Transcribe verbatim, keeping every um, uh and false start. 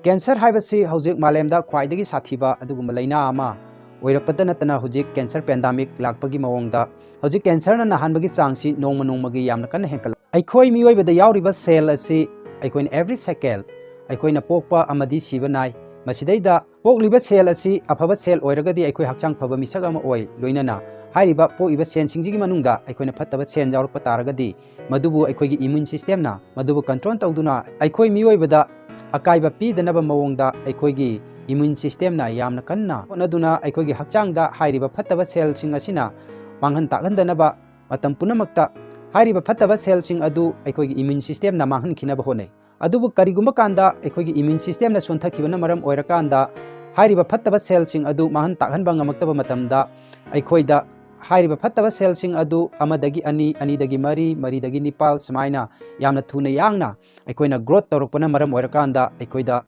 Cancer ꯍꯥꯏꯕꯁꯤ ꯍꯧꯖꯤꯛ ꯃꯥꯂꯦꯝꯗ ꯈ꯭ꯋꯥꯏꯗꯒꯤ ꯁꯥꯊꯤꯕ ꯑꯗꯨꯒꯨꯝꯕ ꯂꯥꯏꯅꯥ ꯑꯃ ꯑꯣꯏꯔꯛꯄꯗ ꯅꯠꯇꯅ, ꯍꯧꯖꯤꯛ ꯀꯦꯟꯁꯔ ꯄꯦꯟꯗꯥꯃꯤꯛ ꯂꯥꯛꯄꯒꯤ ꯃꯑꯣꯡꯗ ꯍꯧꯖꯤꯛ ꯀꯦꯟꯁꯔꯅ ꯅꯥꯍꯟꯕꯒꯤ ꯆꯥꯡꯁꯤ ꯅꯣꯡꯃ ꯅꯣꯡꯃꯒꯤ ꯌꯥꯝꯅ ꯀꯟꯅ ꯍꯦꯟꯒꯠꯂꯛ ꯑꯩꯈꯣꯏ ꯃꯤꯑꯣꯏꯕꯗ ꯌꯥꯎꯔꯤꯕ ꯁꯦꯜ ꯑꯁꯤ ꯑꯩꯈꯣꯏꯅ every second ꯑꯩꯈꯣꯏꯅ ꯄꯣꯛꯄ ꯑꯃꯗꯤ ꯁꯤꯕ ꯅꯥꯏ꯫ ꯃꯁꯤꯗꯩꯗ ꯄꯣꯛꯂꯤꯕ ꯁꯦꯜ ꯑꯁꯤ ꯑꯐꯕ ꯁꯦꯜ ꯑꯣꯏꯔꯒꯗꯤ ꯑꯩꯈꯣꯏ ꯍꯛꯆꯥꯡ ꯐꯕ ꯃꯤꯁꯛ ꯑꯃ ꯑꯣꯏ꯫ ꯂꯣꯏꯅꯅ ꯍꯥꯏꯔꯤꯕ ꯄꯣꯛꯏꯕ ꯁꯦꯜꯁꯤꯡꯁꯤꯒꯤ ꯃꯅꯨꯡꯗ ꯑꯩꯈꯣꯏꯅ ꯐꯠꯇꯕ ꯁꯦꯜ ꯌꯥꯎꯔꯛꯄ ꯇꯥꯔꯒꯗꯤ, ꯃꯗꯨꯕꯨ ꯑꯩꯈꯣꯏꯒꯤ immune systemꯅ ꯃꯗꯨꯕꯨ control ꯇꯧꯗꯨꯅ ꯑꯩꯈꯣꯏ ꯃꯤꯑꯣꯏꯕꯗ ꯑꯀꯥꯏꯕ ꯄꯤꯗꯅꯕ ꯃꯑꯣꯡꯗ ꯑꯩꯈꯣꯏꯒꯤ immune systemꯅ ꯌꯥꯝꯅ ꯀꯟꯅ ꯍꯣꯠꯅꯗꯨꯅ ꯑꯩꯈꯣꯏꯒꯤ ꯍꯛꯆꯥꯡꯗ ꯍꯥꯏꯔꯤꯕ ꯐꯠꯇꯕ ꯁꯦꯜꯁꯤꯡ ꯑꯁꯤꯅ ꯃꯥꯡꯍꯟ ꯇꯥꯛꯍꯟꯗꯅꯕ ꯃꯇꯝ ꯄꯨꯝꯅꯃꯛꯇ ꯍꯥꯏꯔꯤꯕ ꯐꯠꯇꯕ ꯁꯦꯜꯁꯤꯡ ꯑꯗꯨ ꯑꯩꯈꯣꯏꯒꯤ immune systemꯅ ꯃꯥꯡꯍꯟꯈꯤꯅꯕ ꯍꯣꯠꯅꯩ꯫ ꯑꯗꯨꯕꯨ ꯀꯔꯤꯒꯨꯝꯕ ꯀꯥꯟꯗ ꯑꯩꯈꯣꯏꯒꯤ immune systemꯅ ꯁꯣꯟꯊꯈꯤꯕꯅ ꯃꯔꯝ ꯑꯣꯏꯔꯀꯥꯟꯗ ꯍꯥꯏꯔꯤꯕ ꯐꯠꯇꯕ ꯁꯦꯜꯁꯤꯡ ꯑꯗꯨ ꯃꯥꯡꯍꯟ ꯇꯥꯛꯍꯟꯕ ꯉꯝꯃꯛꯇꯕ ꯃꯇꯝꯗ, ꯑꯩꯈꯣꯏꯗ ꯍꯥꯏꯔꯤꯕ ꯐꯠꯇꯕ ꯁꯦꯜꯁꯤꯡ ꯑꯗꯨ ꯑꯃꯗꯒꯤ ꯑꯅꯤ, ꯑꯅꯤꯗꯒꯤ ꯃꯔꯤ, ꯃꯔꯤꯗꯒꯤ ꯅꯤꯄꯥꯜ ꯁꯨꯃꯥꯏꯅ ꯌꯥꯝꯅ ꯊꯨꯅ ꯌꯥꯡꯅ ꯑꯩꯈꯣꯏꯅ growth ꯇꯧꯔꯛꯄꯅ ꯃꯔꯝ ꯑꯣꯏꯔꯀꯥꯟꯗ ꯑꯩꯈꯣꯏꯗ